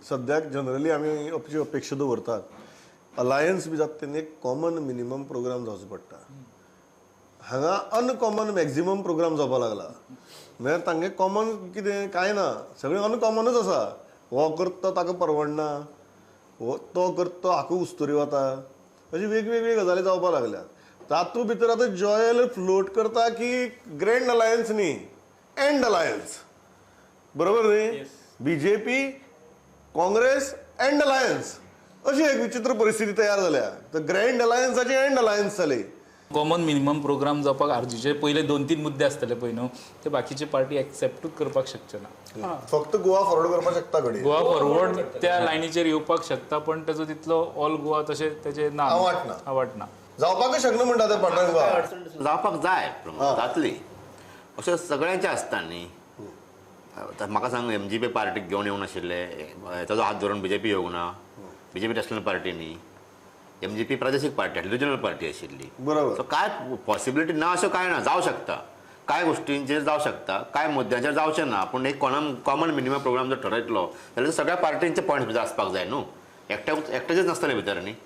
सद्याक जनरली आमी जी अपेक्षा दवरतात, अलायन्स बी जाता तेन्ना एक कॉमन मिनिमम प्रोग्राम जावचो पडटा. हांगा अनकॉमन मॅक्झिमम प्रोग्राम जावपा लागला. म्हळ्यार तांगे कॉमन कितें कांय ना, सगळें अनकॉमनूच आसा. हो करता ताका परवडना, हो तो करता तो हाका उस्तुरी वता, अशी वेगवेगळी गजाली जावपा लागल्यात. तातूंत भितर आतां जॉयल फ्लोट करता की ग्रँड अलायन्स न्ही, एंड अलायन्स, बरोबर न्ही? बीजेपी काँग्रेस एंड अलायन्स, अशी एक विचित्र परिस्थिती तयार जाल्या. तर ग्रँड अलायन्साची एंड अलायन्स जाली. कॉमन मिनिमम प्रोग्राम जावपाक आरजीचे पयले 2-3 मुद्दे आसतले पळय न्हू, ते बाकीचे पार्टी एक्सेप्टूच करपाक शकचे ना. फक्त गोवा फॉरवर्ड करपाक शकता घडये, गोवा फॉरवर्ड त्या लायनीचेर येवपाक शकता, पण तेजो तितलो ऑल गोवा तशें तेजे ना, आवाट ना, आवाट ना, जावपाकच शकना म्हणटा ते पांडुरंग. जावपाक जाय, जातली अशें सगळ्यांचें आसता न्ही. म्हाका सांग, एमजीपी पार्टीक घेवन येवंक नाशिल्ले, ताजो हात धरून बीजेपी येवंक ना, बीजेपी नॅशनल पार्टी न्ही, एमजीपी प्रादेशीक पार्टी आशिल्ली, रिजनल पार्टी आशिल्ली, बरोबर. सो काय पॉसिबिलिटी ना अशें कांय ना, जावं शकता, कांय गोश्टींचेर जावं शकता, कांय मुद्द्यांचेर जावचें ना. पूण एक कॉमन मिनिमम प्रोग्राम जर ठरयतलो जाल्यार सगळ्या पार्टींचे पॉयंट्स भितर आसपाक जाय न्हू, एकट्याचेच नासतले भितर न्ही.